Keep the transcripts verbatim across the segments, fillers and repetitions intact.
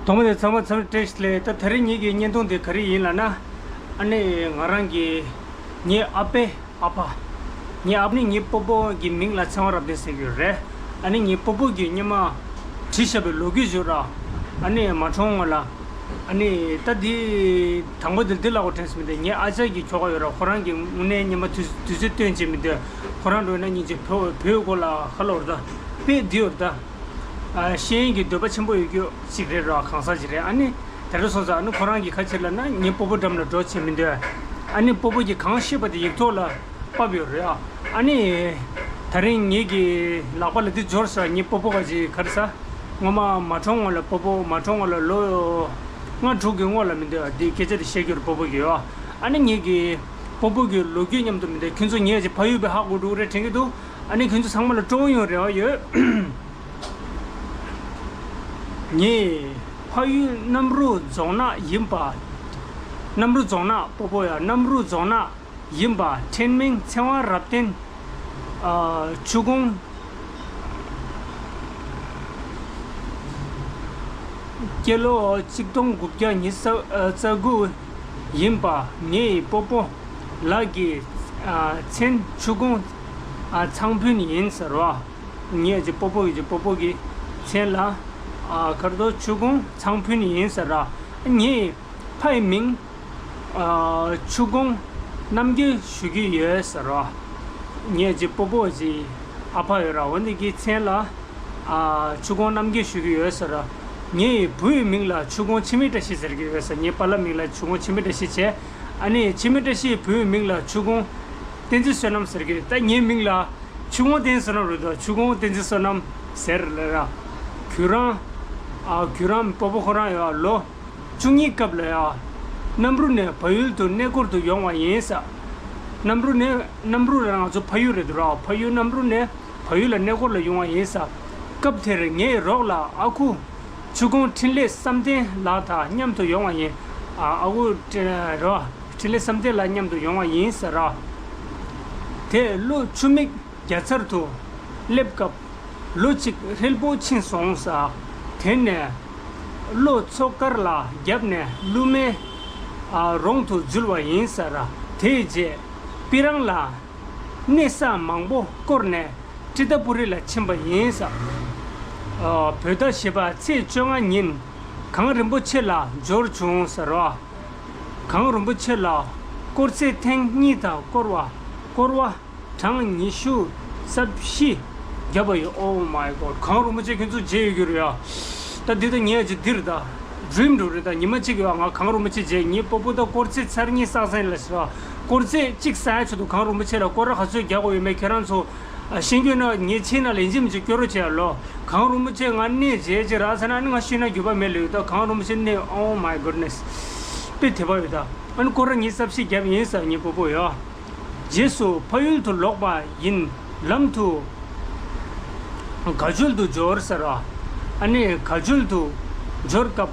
ཐོག་མ་དེ་ཚང་མ་འཚམས་འདྲི་བཀྲ་ཤིས་བདེ་ལེགས། ད་དེ་རིང་ངེད་ཀྱི་བརྙན་ཐུང་དེ་ག་རེ་ཡིན་ལབ་ན། ཨ་ནི་ང་རང་གི་ངའི་ཨ་ཕའི་ཨ་ཕ། ངའི་ཨ་ཕ་ནི་ངའི་སྤོ་བོ་གི་མིང་ལ་ཚེ་དབང་རབ་བརྟན་ཟེར་གྱི་ཡོད་རེད། ཨ་ནི་ངའི་སྤོ་བོ་གིས་སྔོན་མ་བྲིས་བཞག་པའི་ལོ་རྒྱུས་ཅིག་ཡོད་ར། ཨ་ནི་མ་གྲོངས་སྔོན་ལ། ཨ་ནི་ད་འདི་དང་པོ་འདི་འདི་ལབ་དགོས་དྲན་སོང་མི་འདུག་ངའི་ཨ་ཅག་གི་ཁྱོ་ག་ཡོད་ར། ཁོ་རང་གིས་དངོས་གནས་སྔོན་མ་དུས་དུས་ཚོད་བཏོན་བྱས་མི་འདུག་ཁོ་རང་འགྲོ་ན་སྙིང་རྗེ། བོད་བོད་སྐོར་ལ་ཁ་ལོ་ར་ད་དཔེ་འདི་ཡོད་ར་ད། ཨ། ཤེས་ཡོན་གྱི་འདོད་པ་ཆེན་པོ་ཡོད་རྒྱུ་ཅིག་རེད་ར། གང་ཟག་ཅིག་རེད། ཨ་ནི་དེ་འདྲ་སོང་ཙང་ཨ་ནི་ཁོ་རང་གིས་ག་རེ་བྱས་ལབ་ན། ངའི་སྤོ་བོ་འགྲམ་ལ་འགྲོ་བྱས་མི་འདུག་ཨ་ནི་སྤོ་བོ་གིས་གང་ཤེས་པ་དེ་ཡིག་ཐོག་ལ་ཕབ་ཡོད་རེད་ཨ། ཨ་ནི་ད་རིང་ངེད་ཀྱི་ལག་པ་ལ་འདི་འབྱོར་སོང་། ངའི་སྤོ་བོ་ག་ཅིག་ག་རེ་ཟ། སྔོན་མ་མ་གྲོངས་སྔོན་ལ། སྤོ་བོ་མ་གྲོངས་སྔོན་ལ་ལོ་ལྔ་དྲུག་གི་སྔོན་ལ་མི་འདུག་འདི་སྐད་ཆ་དེ་བཤད་རྒྱུར་སྤོ་བོ་གིས་ཡོད། ཨ་ནི་ངེད་ཀྱི་སྤོ་བོ་གི་ལོ་རྒྱུས་མཉམ་དུ་མི་འདུག་ཁྱོད་ཚོ་ངེད་ཀྱི་ཕ་ཡུལ་དཔེ་ཧ་གོ་འགྲོ་གི་རེད་དྲན་གྱི་འདུག་ཨ་ནི་ཁྱོད་ཚོ་ཚང་མ་ལ་སྤྲོ་པོ་ཡོང་རེ་བ་ཡོད། ངའི་ཕ་ཡུལ་གནམ་རུ་རྫོང་ནག་ཡིན་པ། གནམ་རུ་རྫོང་ནག། སྤོ་བོ་ཡ་གནམ་རུ་རྫོང་ནག་ཡིན་པ། འཁྲེན་མིང་ཚེ་དབང་རབ་བརྟན། ཨ། ཆུ་ཁོངས། སྐྱེས་ལོ་གཅིག་སྟོང་དགུ་བརྒྱ་ཉི་ཤུ་རྩ་དགུ་ཡིན་པ། ངའི་སྤོ་བོ་ལགས་ཀྱི་ཨ་མཚན་ཆུ་ཁོངས་ཨ་ཚང་ཕུན་ཡིན་ཟེར་བ། ངའི་ཅིག་སྤོ་བོ་ཡི་ཅིག་སྤོ་བོ་གི་མཚན་ལ་ཨ་གར་དོ་ཆུ་ཁོངས་ཚང་ཕུན་ཡིན་ཟེར་བ། ངའི་ཕ་ཡི་མིང་ཨ་ཆུ་ཁོངས་རྣམ་རྒྱལ་ཞུ་གི་ཡོད་ཟེར་བ། ངའི་ཅིག་སྤོ་བོ་ཅིག་ཨ་ཕ་ཡོད་ར། འོ་འདི་གི་མཚན་ལ་ཨ་ཆུ་ཁོངས་རྣམ་རྒྱལ་ཞུ་གི་ཡོད་ཟེར་བ། ངའི་བུའི་མིང་ལ་ཆུ་ཁོངས་འཆི་མེད་བཀྲ་ཤིས་ཟེར་གི་ཡོད་ཟེར། ངའི་པཱ་ལགས་མིང་ལ་ཆུ་ཁོངས་འཆི་མེད་བཀྲ་ཤིས་བྱས། ཨ་ནི་འཆི་མེད་བཀྲ་ཤིས་བུའི་མིང་ལ་ཆུ་ཁོངས་བསྟན་འཛིན་བསོད་ནམས་ཟེར་གི་ཡོད། ད་ངའི་མིང་ལ་ཆུ་ཁོངས་བསྟན་བསོད་ནམས་རེད་དོ། ཆུ་ཁོངས་བསྟན་འཛིན་བསོད་ནམས་ཟེར་ལ་ར། གུ་རང་ཨ་གུ་རང་སྤོ་བོ་ཁོ་རང་ཡོད་ལོ་བཅུ་གཉིས་སྐབས་ལ་ཡ། གནམ་རུ་ནས་བལ་ཡུལ་དུ་གནས་སྐོར་དུ་ཡོང་བ་ཡིན་ས། གནམ་རུ་ནས་གནམ་རུ་ལ་ང་ཚོ་ཕ་ཡུལ་རེད་འདུག་ར། ཕ་ཡུལ་གནམ་རུ་ནས་བལ་ཡུལ་ལ་གནས་སྐོར་ལ་ཡོང་བ་ཡིན་ས། སྐབས་དེར་ངའི་རོགས་ལ་ཨ་ཁུ་ཆུ་ཁོངས་འཕྲིན་ལས་བསམ་གཏན་ལགས་དང་མཉམ་དུ་ཡོང་བ་ཡིན། ཨ་ཨ་ཁུ་རོགས་འཕྲིན་ལས་བསམ་གཏན་ལགས་མཉམ་དུ་ཡོང་བ་ཡིན་ཟེར་ར། དེ་ལོ་ཆུ་མིག་རྒྱ་ཚར་དུ་སླེབས་སྐབས་ལོ་གཅིག་ཧྲིལ་པོ་ཕྱིན་སོང་ས། དེ་ནས་ལྷོ་མཚོ་དཀར་ལ་བརྒྱབ་ནས་ཀླུ་སྨན་ཨ་རོང་དུ་འཛུལ་བ་ཡིན་ས་ར། དེའི་རྗེས་སྤི་རང་ལ་གནས་ས་མང་པོ་བསྐོར་ནས་ཀྲི་ཏ་པུ་རི་ལ་ཕྱིན་པ་ཡིན་ས། ཨ་བོད་ཟླ་བཞི་པ་ཚེས་བཅོ་ལྔ་ཉིན་གངས་རིན་པོ་ཆེ་ལ་འབྱོར་བྱུང་ས་ར། གངས་རིན་པོ་ཆེ་ལ་སྐོར་ཚད་ཐེངས་གཉིས་དང་སྐོར་བ་སྐོར་བ་གྲངས་ཉི་ཤུ་རྩ་བཞི་བརྒྱབ་པ་ཡོད། Oh my God། གངས་རིན་པོ་ཆེ་ཁྱོད་ཚོ་མཇལ་ཡོད་ཀྱི་རེད་ཡ། ད་འདི་ད་ངས་ཅི་འདིར་ད་ཌི་རིམ་འགྲོ་རེད། ད་ཉི་མ་གཅིག་ཡོད་ང་གངས་རིན་པོ་ཆེ་མཇལ། ངའི་སྤོ་བོ་ད་སྐོར་ཚད་ཚར་གཉིས་བསགས་ཚར་ལ་ཟེར་བ། སྐོར་ཚད་གཅིག་བསགས་ཡ་ཆེད་དུ་གངས་རིན་པོ་ཆེ་ལ་སྐོར་ར་ག་ཚོད་རྒྱག་དགོས་ཡོད་མེད་ཁྱེད་རང་ཚོ་ཨ་ཤེས་ཀྱི་ན་ངའི་ཆེད་ན་ལན་ཅི་མི་ཅི་སྐྱོ་རོ་བྱས་ལོ། གངས་རིན་པོ་ཆེ་ང་གནས་མཇལ་ཅི་ར་ཟེར་ན་ནི་ང་ཤི་ན་རྒྱུ་བ་མེད་ལོས། ད་གངས་རིན་པོ་ཆེ་གནས། Oh my goodness། དཔེ་དད་པ་ཡོད་ད། ཨ་ནི་སྐོར་ར་ཉི་ཤུ་རྩ་བཞི་བརྒྱབ་ཡིན་ས་ངའི་སྤོ་བོ་ཡ། རྗེས་སུ་ཕ་ཡུལ་དུ་ལོག་པ་ཡིན། ལམ་དུ་དགའ་ཆོས་དུ་འབྱོར་ཟེར་བ། ཨ་ནི་དགའ་ཆོས་དུ་འབྱོར་སྐབས་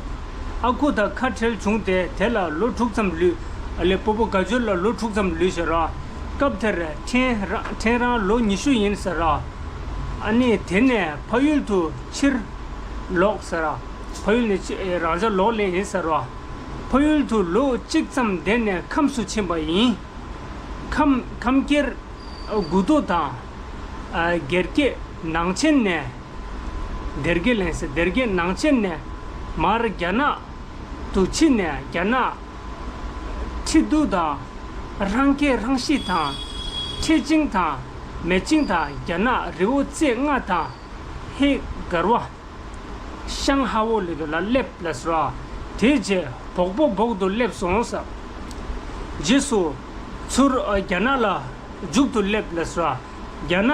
ཨ་ཁུ་དང་ཁ་བྲལ་བྱུང་སྟེ་དེ་ལ་ལོ་དྲུག་ཙམ་ལུས། ཨ་ལེ་སྤོ་བོ་དགའ་ཆོས་ལ་ལོ་དྲུག་ཙམ་ལུས་ཟེར་བ། སྐབས་དེར་ཕྲན་རང་ཕྲན་རང་ལོ་ཉི་ཤུ་ཡིན་ཟེར་བ། ཨ་ནི་དེ་ནས་ཕ་ཡུལ་དུ་ཕྱིར་ལོག་ཟེར་བ། ཕ་ཡུལ་ནས་ཕྱི་རང་ཅག་ལོག་ལེན་ཡིན་ཟེར་བ། ཕ་ཡུལ་དུ་ལོ་གཅིག་ཙམ་བསྡད་ནས་ཁམས་སུ་ཕྱིན་པ་ཡིན། ཁམས་ཁམས་སྐྱེར་དགུ་ཐོག་དང་། ཨ་སྒེར་སྐྱེས་ནང་ཆེན་ནས། སྡེར་དགེ་ལེན་ས་སྡེར་དགེ་ནང་ཆེན་ནས་མར་རྒྱ་ནག་ཏུ་ཕྱིན་ནས་རྒྱ་ནག་ཁྲི་ཏུ་དང་། ཧྲང་ཁེ་ཧྲང་ཤི་དང་། ཁྲེ་ཅིང་དང་། མེ་ཅིང་དང་རྒྱ་ནག་རི་བོ་རྩེ་ལྔ་དང་། ཧེ་གར་བ། ཤང་ཧ་བོ་ལི་དུ་ལ་སླེབས་ལ་ཟེར་བ། དེའི་རྗེས་བོག་པོ་བོག་ཏུ་སླེབས་སོང་ས། རྗེས་སུ་ཚུར་རྒྱ་ནག་ལ་འཇུག་ཏུ་སླེབས་ལ་ཟེར་བ། རྒྱ་ནག་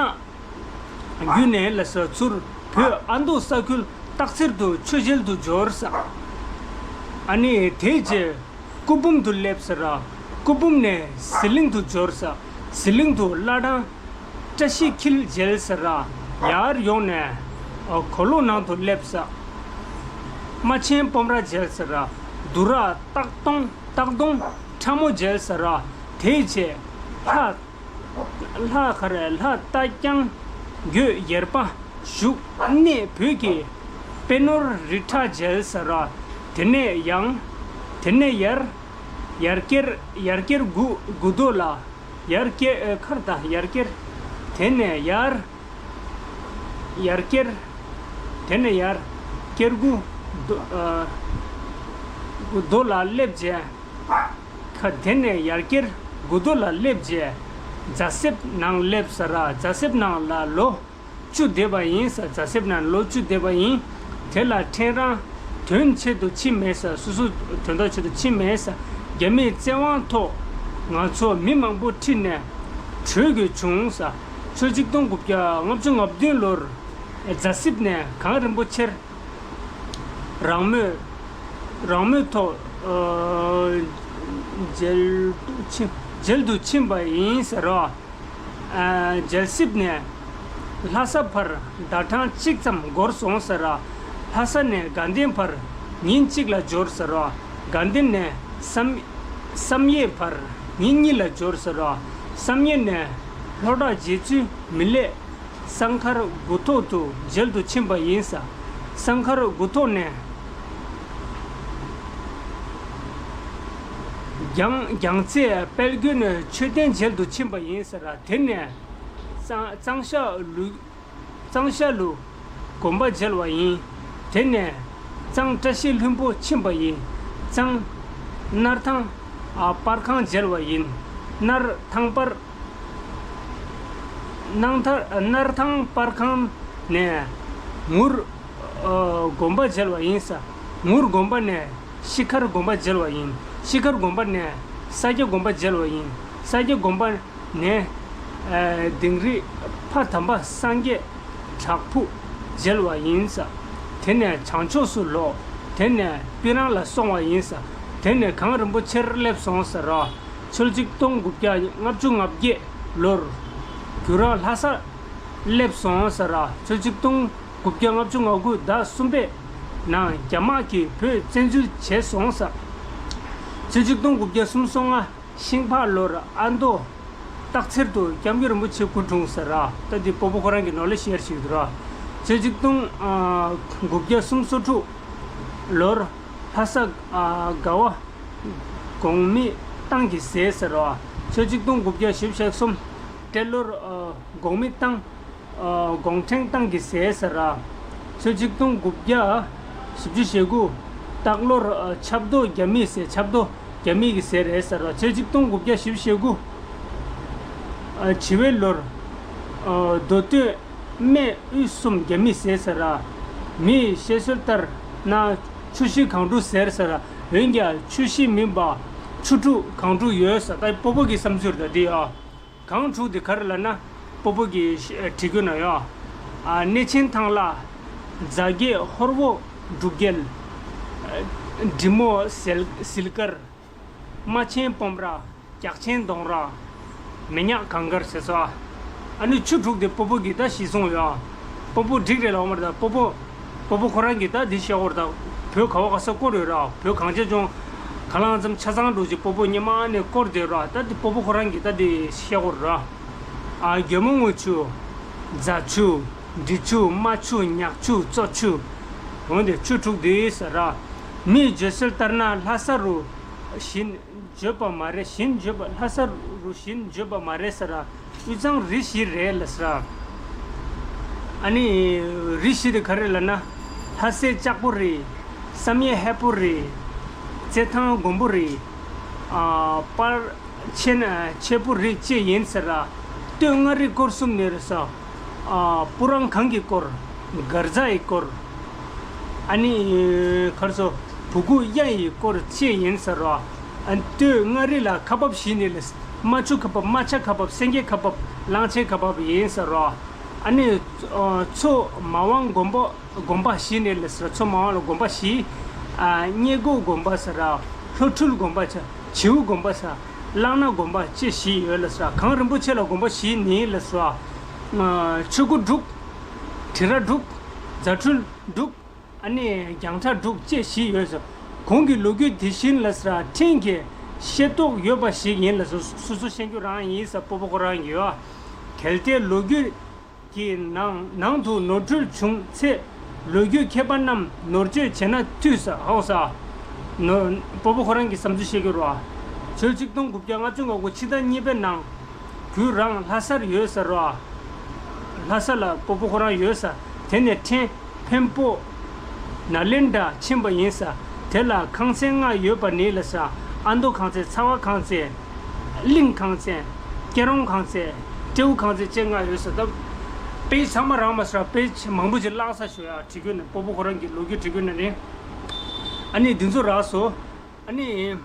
བརྒྱུད་ནས་ལ་ཟེར་ཚུར་བོད་ཨ་མདོ་ས་ཁུལ་སྟག་འཚེར་དུ་ཆོས་རྒྱལ་དུ་འབྱོར་ས། ཨ་ནི་དེའི་རྗེས་སྐུ་འབུམ་དུ་སླེབས་ཟེར་ར། སྐུ་འབུམ་ནས་ཟི་ལིང་དུ་འབྱོར་ས། ཟི་ལིང་དུ་བླ་བྲང་བཀྲ་ཤིས་འཁྱིལ་མཇལ་ཟེར་ར། ཡར་ཡོང་ནས་གོ་ལོ་ནང་དུ་སླེབས་ས། རྨ་ཆེན་སྤོམ་ར་མཇལ་ཟེར་ར། དུ་ར་སྟག་གདོང་སྟག་གདོང་ཁྲ་མོ་མཇལ་ཟེར་ར། དེའི་རྗེས་ལྷ། ལྷ་ག་རེ་ལྷ་རྟ་རྐྱང་རྒོད་ཡེར་པ་ བཞུགས་གནས་བོད་ཀྱི་པེ་ནོར་རི་ཁྲ་མཇལ་ཟེར་རོ། དེ་ནས་ཡང་། དེ་ནས་ཡར། ཡར་སྐྱེར་ཡར་སྐྱེར་དགུ་དགུ་རྡོ་ལ། ཡར་སྐྱེར་ཨ་ཁར་དང་ཡར་སྐྱེར། དེ་ནས་ཡར། ཡར་སྐྱེར། དེ་ནས་ཡར། སྐྱེར་དགུ་རྡོ་ཨ་དགུ་རྡོ་ལ་སླེབས་རྗེས། ཁ་དེ་ནས་ཡར་སྐྱེར་དགུ་རྡོ་ལ་སླེབས་རྗེས། རྫ་གསེབ་ནང་སླེབས་ཟེར་ར། རྫ་གསེབ་ནང་ལ་ལོ་བཅུ་བསྡད་པ་ཡིན་ཟེར། རྫ་གསེབ་ནང་ལོ་བཅུ་བསྡད་པ་ཡིན། དེ་ལ་ཕྲན་རང་དོན་ཆེད་དུ་ཕྱིན་མེད་ཟེར། སོ་སོ་དོན་དག་ཆེད་དུ་ཕྱིན་མེད་ཟེར། རྒྱ་མིའི་བཙན་དབང་ཐོག་ང་ཚོ་མི་མང་པོ་ཁྲིད་ནས་བྲོས་དགོས་བྱུང་ཟེར། ཕྱི་ལོ་ཆིག་སྟོང་དགུ་བརྒྱ་ལྔ་བཅུ་ང་བདུན་ལོར་རྫ་གསེབ་ནས་གངས་རིན་པོ་ཆེར་རང་མོས་རང་མོས་ཐོག་ཨ་མཇལ་དུ་ཕྱིན་མཇལ་དུ་ཕྱིན་པ་ཡིན་ཟེར་རོ། ཨ་མཇལ་གསེབ་ནས་ལྷ་ས་བར་ཟླ་གྲངས་གཅིག་ཙམ་འགོར་སོང་ཟེར་རོ། ལྷ་ས་ནས་དགའ་ལྡན་བར་ཉིན་གཅིག་ལ་འབྱོར་ཟེར་རོ། དགའ་ལྡན་ནས་བསམ་བསམ་ཡས་བར་ཉིན་གཉིས་ལ་འབྱོར་ཟེར་རོ། བསམ་ཡས་ནས་ལྷོ་བྲག་རྗེ་བཙུན་མི་ལས་སང་མཁར་དགུ་ཐོག་ཏུ་མཇལ་དུ་ཕྱིན་པ་ཡིན་ཟེར། སང་མཁར་དགུ་ཐོག་ནས་རྒྱང་རྒྱང་རྩེ་དཔལ་དགོན་མཆོད་རྟེན་མཇལ་དུ་ཕྱིན་པ་ཡིན་ཟེར། དེ་ནས་གཙང་གཙང་ཤ་ལུ་གཙང་ཤ་ལུ་དགོན་པ་མཇལ་བ་ཡིན། དེ་ནས་གཙང་བཀྲ་ཤིས་ལྷུན་པོ་ཕྱིན་པ་ཡིན། གཙང་སྣར་ཐང་ཨ་པར་ཁང་མཇལ་བ་ཡིན། སྣར་ཐང་པར་སྣང་ཐར་སྣར་ཐང་པར་ཁང་ནས་ངུར་ཨ་དགོན་པ་མཇལ་བ་ཡིན་ཟེར། ངུར་དགོན་པ་ནས་ཤི་ཁར་དགོན་པ་མཇལ་བ་ཡིན། ཤི་ཁར་དགོན་པ་ནས་ས་སྐྱ་དགོན་པ་མཇལ་བ་ཡིན། ས་སྐྱ་དགོན་པ་ནས་ཨ་དིང་རི་ཕ་དམ་པ་སངས་རྒྱས་བྲག་ཕུག་མཇལ་བ་ཡིན་ཟེར། དེ་ནས་བྱང་ཕྱོགས་སུ་ལོག་དེ་ནས་སྤི་རང་ལ་སོང་བ་ཡིན་ཟེར། དེ་ནས་གངས་རིན་པོ་ཆེར་སླེབས་སོང་ཟེར་རོ། ཕྱི་ལོ་ཆིག་སྟོང་དགུ་བརྒྱ་ལྔ་བཅུ་ང་བརྒྱད་ལོར་གུ་ར་ལྷ་སར་སླེབས་སོང་ཟེར་རོ། ཕྱི་ལོ་ཆིག་སྟོང་དགུ་བརྒྱ་ལྔ་བཅུ་ང་དགུ་ཟླ་གསུམ་པའི་ནང་རྒྱ་དམག་གིས་བོད་བཙན་འཛུལ་བྱས་སོང་ཟེར། ཕྱི་ལོ་ཆིག་སྟོང་དགུ་བརྒྱ་སུམ་ཅུ་སོ་ལྔ་ཤིང་ཕག་ལོར་ཨ་མདོ་སྟག་འཚེར་དུ་སྐྱབས་མགོན་རིན་པོ་ཆེ་སྐུ་འཁྲུངས་ཟེར་ར། ད་འདི་སྤོ་བོ་ཁོ་རང་གི་ནོར་ལས་ཤེར་ཞིག་འདུག་ར། ཕྱི་ལོ་ཆིག་སྟོང་དགུ་བརྒྱ་སུམ་ཅུ་སོ་དྲུག་ལོར་ལྷ་ས་དགའ་བ་གོང་མའི་ཏང་གི་ཟས་ཟེར་ར། ཕྱི་ལོ་ཆིག་སྟོང་དགུ་བརྒྱ་བཞི་བཅུ་ཞེ་གསུམ་སྤྲེལ་ལོར་གོང་མའི་ཏང་གོང་ཕྲན་ཏང་གི་ཟས་ཟེར་ར། ཕྱི་ལོ་ཆིག་སྟོང་དགུ་བརྒྱ་བཞི་བཅུ་ཞེ་དགུ་སྟག་ལོར་ཆབ་མདོ་རྒྱ་མིའི་ཟས། ཆབ་མདོ་རྒྱ་མི་གི་ཟས་རེད་ཟེར་རོ། ཕྱི་ལོ་ཆིག་སྟོང་དགུ་བརྒྱ་བཞི་བཅུ་ཞེ་དགུ། ཨ་བྱི་བའི་ལོར། ཨ་མདོ་སྟོད་སྨད་དབུས་གསུམ་རྒྱ་མིའི་ཟས་ཟེར་ར། མིའི་བཤད་སྲོལ་ལྟར་ན་ཆུ་བཞི་སྒང་དྲུག་ཟེར་ཟེར་ར། འོན་ཀྱང་ཆུ་བཞི་མིན་པ་ཆུ་དྲུག་སྒང་དྲུག་ཡོད་ཟེར། ད་སྤོ་བོ་གི་བསམ་ཚུལ་ད་འདི་ཨ། སྒང་དྲུག་དེ་ག་རེ་ལབ་ན་སྤོ་བོ་གི་བྲིས་རྒྱུ་ན་ཡོད། ཨ་གནས་ཆེན་ཐང་ལྷ། རྫ་རྒྱས་ཧོར་བོ་འབྲུག་རྒྱལ། འབྲི་མོ་ཟིལ་ཟིལ་དཀར། རྨ་ཆེན་སྤོམ་ར། རྒྱགས་ཆེན་གདོང་ར། མི་ཉག་གངས་དཀར་ཟེར་སོ། ཨ་ནི་ཆུ་དྲུག་དེ་སྤོ་བོ་གིས་ད་གཞི་བཟུང་ཡོད། སྤོ་བོ་འགྲིག་རེད་ལབ་མ་རེད། ད་སྤོ་བོ་སྤོ་བོ་ཁོ་རང་གིས་ད་འདི་བཤད་ཡོད་རེད། ད་བོད་ག་བ་ག་ས་བསྐོར་ཡོད་ར། བོད་གངས་ཅན་ལྗོངས་ག་ལ་ཙམ་ཆ་ཚང་འགྲོ་ཅིག་སྤོ་བོ་སྔོན་མ་ནས་བསྐོར་བསྡད་ཡོད་ར། ད་འདི་སྤོ་བོ་ཁོ་རང་གིས་ད་འདི་བཤད་ཡོད་རེད། ཨ་རྒྱལ་མོ་རྔུལ་ཆུ། རྫ་ཆུ། འབྲི་ཆུ། རྨ་ཆུ། ཉག་ཆུ། བཙོ་ཆུ། འོན་ཏེ་ཆུ་དྲུག་འདི་ཟེར་ར། མིའི་བརྗོད་སྲོལ་ལྟར་ན་ལྷ་ས་རུ་བཞིན་བརྗོད་པ་མ་རེད། བཞིན་བརྗོད་པ་ལྷ་ས་རུ་བཞིན་བརྗོད་པ་མ་རེད་ཟེར་ར། དབུས་གཙང་རི་བཞི་རེད་ལ་ཟེར་ར། ཨ་ནི་རི་བཞི་དེ་ག་རེ་ལབ་ན། ལྷ་སའི་ལྕགས་པོ་རི། བསམ་ཡས་ཧས་པོ་རི། རྩེད་ཐང་མགོན་པོ་རི། ཨ་པར་ཆེན་ཆེ་པོ་རི་བཅས་ཡིན་ཟེར་ར། སྟོད་མངའ་རིས་སྐོར་གསུམ་ནས་རེད་ཟེར། ཨ་སྤུ་རང་གངས་ཀྱི་སྐོར། མགར་རྫ་ཡི་སྐོར། ཨ་ནི་ག་རེ་ཟེར། བུ་གུ་གཡའ་ཡི་སྐོར་བཅས་ཡིན་ཟེར་རོ། ཨ་སྟོད་མངའ་རིས་ལ་ཁ་འབབ་བཞི་ནི་ལས། རྨ་ཆུ་ཁ་འབབ། རྨ་བྱ་ཁ་འབབ། སེང་གེ་ཁ་འབབ། གླང་ཆེན་ཁ་འབབ་ཡིན་ཟེར་རོ། ཨ་ནི་ཨ་མཚོ་མ་དབང་དགོན་པ་དགོན་པ་བཞི་ནི་ལས་ཟེར། མཚོ་མ་དབང་ལ་དགོན་པ་བཞི། ཨ་གཉེར་སྒོ་དགོན་པ་ཟེར་ར། ལྷོ་འཕྲུལ་དགོན་པ་ཟེར། བྱིའུ་དགོན་པ་ཟེར། གླང་སྣ་དགོན་པ་བཅས་བཞི་ཡོད་ལ་ཟེར། གངས་རིན་པོ་ཆེ་ལ་དགོན་པ་བཞི་ནི་ལ་ཟེར། ཨ་ཆོས་སྒོ་དྲུག། དྲི་ར་དྲུག། རྫ་འཕྲུལ་དྲུག། ཨ་ནི་རྒྱང་གྲགས་དྲུག་བཅས་བཞི་ཡོད་ཟེར། གོང་གི་ལོ་རྒྱུས་དེ་བཞིན་ལ་ཟེར་ཕྲན་གྱིས་ཤེས་རྟོགས་ཡོད་པ་ཞིག་ཡིན་ལ་ཟེར། སོ་སོ་ཤེས་རྒྱུ་རང་ཡིན་ཟེར། སྤོ་བོ་ཁོ་རང་གིས་ཡོད། གལ་ཏེ་ལོ་རྒྱུས་ གི་ནང་ནང་དུ་ནོར་འཁྲུལ་བྱུང་ཚེ། ལོ་རྒྱུས་མཁས་པ་རྣམས་ནོར་བཅོས་བྱས་ན་འཐུས་ས་ཧའོ་ས། ནོ་སྤོ་བོ་ཁོ་རང་གི་བསམ་ཚུལ་བཤད་ཀྱི་རོ། ཨ་ཆོལ་གཅིག་སྟོང་དགུ་བརྒྱ་ལྔ་བཅུ་ང་དགུ་ཕྱི་ཟླ་གཉིས་པའི་ནང་གུ་རང་ལྷ་སར་ཡོད་ས་རོ། ཨ་ལྷ་ས་ལ་སྤོ་བོ་ཁོ་རང་ཡོད་ས། དེ་ནས་ཕྲན་འཕན་པོ་ནཱ་ལེནྡྲ་ཕྱིན་པ་ཡིན་ས། དེ་ལ་ཁང་ཚན་ལྔ་ཡོད་པ་ནི་ལ་ས། ཨ་མདོ་ཁང་ཚན། ཚ་བ་ཁང་ཚན། གླིང་ཁང་ཚན། སྐྱ་རོང་ཁང་ཚན། སྤྲེའུ་ཁང་ཚན་བཅས་ལྔ་ཡོད་ས། ད་དཔེ་ཚང་མ་རག་མ་སོང་། དཔེ་མང་པོ་ཅིག་བརླག་ས་ཞོ་ཡ་བྲིས་གོ་ནས། སྤོ་བོ་ཁོ་རང་གི་ལོ་རྒྱུས་བྲིས་གོ་ནས་ནི། ཨ་ནི་འདི་ཚོ་རག་སོ། ཨ་ནི་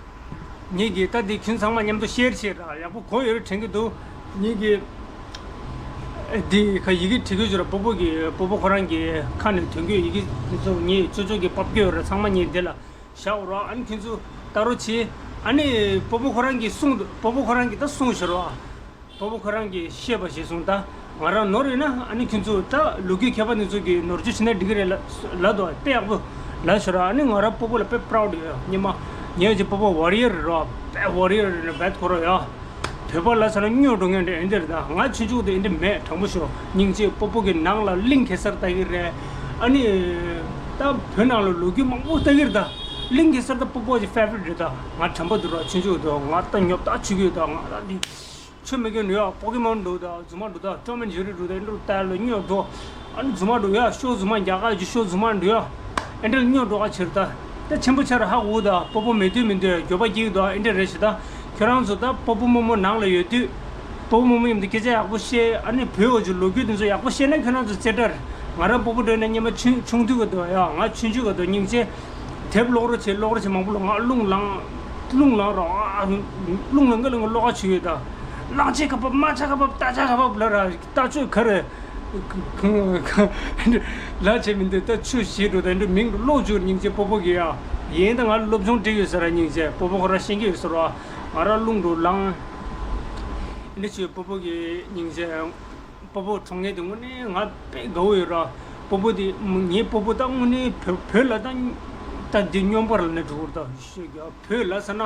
ངེད་ཀྱིས་ད་འདི་ཁྱོད་ཚང་མ་མཉམ་དུ་ཤེར་བྱེད་ར། ཡག་པོ་གོ་ཡོད་རེད་དྲན་གྱི་འདུག་ངེད་ཀྱིས་འདི་ཁ་ཡི་གེ་བྲིས་གོ་ཞོ་ར། སྤོ་བོ་གི་སྤོ་བོ་ཁོ་རང་གི་ཁ་ནས་ཐོན་གོ་ཡི་གེ་འདི་ཚོ་ངས་ཅོ་ཅོ་གི་ཕབ་གོ་ཡོད་ར། ཚང་མ་ངས་འདི་ལ་བཞག་རོགས། ཨ་ནི་ཁྱོད་ཚོ་ལྟ་རོགས་བྱེད། ཨ་ནི་སྤོ་བོ་ཁོ་རང་གིས་གསུངས་འདུག་སྤོ་བོ་ཁོ་རང་གིས་ད་གསུངས་ཤོར་བ། སྤོ་བོ་ཁོ་རང་གིས་བཤད་པ་ཞིག་གསུངས། ད་ང་རང་ནོར་ཡོད་ན། ཨ་ནི་ཁྱོད་ཚོ་ད་ལོ་རྒྱུས་མཁས་པ་འདི་ཚོ་གིས་ནོར་བཅོས་བྱས་ན་འགྲིག་གི་རེད་ལ་ལབ་འདུག་དཔེ་ཡག་པོ་ལབ་ཤོར་བ། ཨ་ནི་ང་རང་སྤོ་བོ་ལ་དཔེ་པ་རའུ་ཌི་ཡོད། སྙེ་མ་ངའི་ཅིག་སྤོ་བོ་ཝོ་རི་ཡར་རེད་རོ། དཔེ་ཝོ་རི་ཡར་རེད། རྦད་ཁོ་རང་ཡ། བོད་པ་ལ་ཟེར་ན་སྨྱོ་འགྲོ་མཁན་རེད། ཨེ་འདི་རེད། ད་ང་ཆུང་ཆུང་དུས་ཨེ་འདི་མེད། དྲང་པོ་ཤོད། སྙིང་རྗེ། སྤོ་བོ་གི་ནང་ལ་གླིང་གེ་སར་ལྟ་གི་རེད། ཨ་ནི་ད་བོད་ནང་ལ་ལོ་རྒྱུས་མང་པོ་ལྟ་གི་རེད། ད་གླིང་གེ་སར་ད་སྤོ་བོ་གི་ཕེ་ཝ་རི་ཊི་རེད། ད་ང་དྲན་པ་འདུག་ར། ཆུང་ཆུང་དུས་ང་ད་ཉོབ་ད་ཆུ་གི་ད་ང་ད་འདི་ཆུ་མི་གི་འགྲོ་ཡ། པོ་ཀེ་མོན་འགྲོ་ད། རྫུན་མ་འགྲོ་ད། ཊོམ་ཨེན་ཇེ་རི་འགྲོ་ད། ཨེ་འདྲ་ལྟ་ལ་སྨྱོ་འགྲོ། ཨ་ནི་རྫུན་མ་འགྲོ་ཡ། ཤོ་རྫུན་མ། རྒྱ་གར་གྱི་ཤོ་རྫུན་མ་འགྲོ་ཡ། ཨེ་འདྲ་སྨྱོ་འགྲོ་ག་ཕྱིར་ད། ད་ཆེན་པོ་ཆེ་ར་ཧ་གོ་ད། སྤོ་བོ་མེད་དུས་མི་འདོད། འགྱོད་པ་སྐྱེ་གི་འདུག་ཨེ་འདྲ་རེད་ཤི་ད། ཁྱོད་རང་ཚོ་ད་སྤོ་བོ་རྨོ་མོ་ནང་ལ་ཡོད་དུས། སྤོ་བོ་རྨོ་མོ་མཉམ་དུ་སྐད་ཆ་ཡག་པོ་བཤད། ཨ་ནི་བོད་འོག་གི་ལོ་རྒྱུས་དེ་ཚོ་ཡག་པོ་བཤད་ན་ཁྱོད་རང་ཚོ་རྩེ་གྲར། ང་རང་སྤོ་བོ་འགྲོ་ན་སྙེ་མ་ཆུང་ཆུང་དུས་ག་དུས་ཡ། ང་ཆུང་ཆུང་ག་དུས་སྙིང་རྗེ། དེབ་ཀློག་རོགས་བྱེད། ཀློག་རོགས་བྱེད། མང་པོ་ཀློག་ང་རླུང་ལངས། རླུང་ལངས་རོགས། ཨ། རླུང་ལངས་ག་ལངས་ཀློག་ག་བྱེད་ཡོད་ད། གླང་ཆེན་ཁ་འབབ། རྨ་བྱ་ཁ་འབབ། རྟ་བྱ་ཁ་འབབ་ལབ་ར། རྟ་ཆོས་ག་རེ་ལ་བྱེད་མི་འདུག་ད་ཆོས་བྱེད་འགྲོ་ད་འདྲ་མིང་ཀློག་བཅུག་སྙིང་རྗེ་སྤོ་བོ་གི་ཡ། ཡིན་ད་ང་སློབ་སྦྱོང་སྤྲད་ཡོད་ཟེར་ར། སྙིང་རྗེ་སྤོ་བོ་ཁོ་རང་ཤེས་ཀྱི་ཡོད་ཟེར་ར། ང་རང་རླུང་འགྲོ་ལངས། འདི་ཆོས་སྤོ་བོ་གི་སྙིང་རྗེ། སྤོ་བོ་གྲོངས་མཁན་དེ་དངོས་གནས་ང་དཔེ་དགའ་བོ་ཡོད་ར། སྤོ་བོ་དེ་ངའི་སྤོ་བོ་ད་དངོས་གནས་བོད་བོད་ལ་ད་ད་འདི་སྨྱོན་པ་ལ་ནས་འགྲོ་གི་རེད་ད། ཤོད་ཀྱི་བོད་ལ་ཟེར་ན་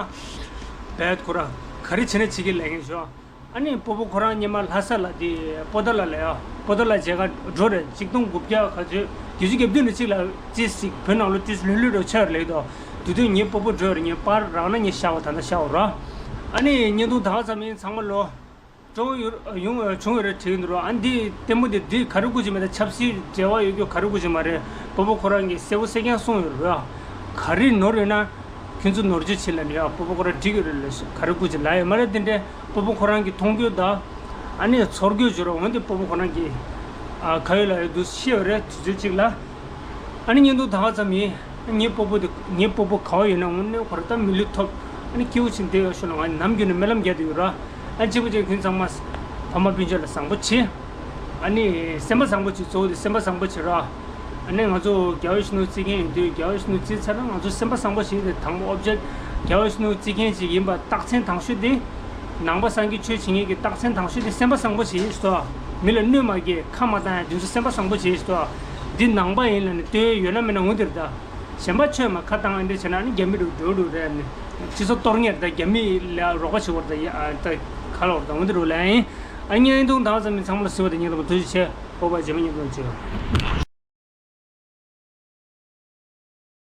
བད་ཁོ་ར་ག་རེ་བྱེད་ན་བྱེད་ཀྱི་ལས་མཁན་ཤོག་ཨ་ནི་སྤོ་བོ་ཁོ་རང་སྔོན་མ་ལྷ་ས་ལ་དེ་པོ་ཏཱ་ལ་ལ་ཡ། པོ་ཏཱ་ལ་མཇལ་ཁ་འགྲོ་རེད། ཆིག་སྟོང་དགུ་བརྒྱ་ག་ཚོད་བརྒྱད་ཅུ་གྱ་བདུན་ནས་གཅིག་ལ་ཙིས་ཅིག་བོད་ནང་ལོ་ཏིས་ལྷོད་ལྷོད་རོ་ཆར་ལེགས་དོ། དུས་དུས་ངའི་སྤོ་བོ་འགྲོ་རེད། ངའི་པར་རག་ན་ངས་ཤ་བ་ད་ལྟ་ཤ་བ་ར། ཨ་ནི་བརྙན་ཐུང་ད་ག་ཙམ་ཡིན། ཚང་མ་ལོ། གྲོངས་ཡོད་ཡོང་བྱུང་ཡོད་རེད་དྲན་གྱི་འདུག་ཨ་འདི་ལྟད་མོ་འདི་འདི་ག་རེ་དགོས་ཀྱི་མེད། ད་ཆབ་སྲིད་འབྲེལ་བ་ཡོད་རྒྱུ་ག་རེ་དགོས་ཀྱི་མ་རེད། སྤོ་བོ་ཁོ་རང་གིས་གསལ་པོ་གསལ་རྐྱང་གསུངས་ཡོད་རེད། ག་རེ་ནོར་ཡོད་ན་ཁྱོད་ཚོ་ནོར་བཅོས་བྱེད་ལབ་ནས་ཡ། སྤོ་བོ་ཁོ་རང་འགྲིག་གི་རེད་ལབ་སོང་། ག་རེ་དགོས་ཀྱི་ལབ་ཡོད་མ་རེད། དེ་འདྲའི་སྤོ་བོ་ཁོ་རང་གིས་མཐོང་རྒྱུ་དང་ཨ་ནི་ཚོར་རྒྱུ་བྱོས་རོགས། འོན་ཏེ་སྤོ་བོ་ཁོ་རང་གིས་ཨ་ག་ཡོད་ལ་ཡོད་དུ་ཤེས་ཡོད་རེད། དུས་ཚོད་གཅིག་ལ། ཨ་ནི་བརྙན་ཐུང་ད་ག་ཙམ་ཡིན། ངའི་སྤོ་བོ་དེ་ངའི་སྤོ་བོ་ག་བ་ཡོད་ན་དངོས་གནས་ཁོ་རང་ད་མི་ལུས་ཐོབ། ཨ་ནི་སྐྱིད་པོ་ཕྱིན་བསྡད་ཡོད་ཤོག་ལ། ང་ནམ་རྒྱུན་ནས་སྨོན་ལམ་རྒྱག་བསྡད་ཡོད་ར། ཨ་གཅིག་པུ་གཅིག་ཁྱོད་ཚང་མ་ཕ་མ་སྤུན་མཆེད་ལ་བཟང་པོ་བྱེད། ཨ་ནི་སེམས་པ་བཟང་པོ་བྱེད། གཙོ་བོ་དེ་སེམས་པ་བཟང་པོ་བྱེད་ར། ཨ་ནི་ང་ཚོ་རྒྱལ་བ་ཡིད་བཞིན་ནོར་བུ་བརྩི་མཁན་ཡིན་དུས་རྒྱལ་བ་ཡིད་བཞིན་ནོར་བུ་བརྩི་ཚར་ན་ང་ཚོ་སེམས་པ་བཟང་པོ་བྱེད་དེ། དང་པོ་ཨོབ་ཇེག་རྒྱལ་བ་ཡིད་བཞིན་ནོར་བུ་བརྩི་མཁན་ཅིག་ཡིན་པ་རྟགས་མཚན་དང་ཤོས་དེ། ནང་པ་སངས་རྒྱས་ཆོས་བྱེད་མཁན་གྱི་རྟགས་མཚན་དང་ཤོས་དེ་སེམས་པ་བཟང་པོ་བྱེད་ཟེར། མི་ལ་གནོད་མ་སྐྱེལ། ཁ་མ་བཏང་ཡ་དེ་ཚོ་སེམས་པ་བཟང་པོ་བྱེད་ཟེར། འདི་ནང་པ་ཡིན་ལབ་ནས་ལྟོས་ཡོད་ན་མེད་ན་འོང་དེ་རེད་ད། གཞན་པ་ཆོས་མ་ཁ་བཏང་ཨ་འདྲ་བྱས་ན་ཨ་ནི་རྒྱ་མི་འགྲོ་འགྲོ་འགྲོ་རེད། ཨ་ནི་སྤྱི་ཚོགས་གཏོར་ངེས་རེད་ད། རྒྱ་མི་ལ་རོགས་པ་བྱེད་དགོས་རེད་ད། ཡ་ད་ག་ལ་བར་ད་འོང་དེ་རུ་ལ་ཡིན། ཨ་ནི་བརྙན་ཐུང་ད་ག་ཙམ་མིན། ཚང་མ་ལ་གཟིགས་པ་དང་ཉན་པ་ཐུགས་རྗེ་ཆེ། སྤོབས་པ་རྗེས་མ་མཉམ་དུ་མཇལ།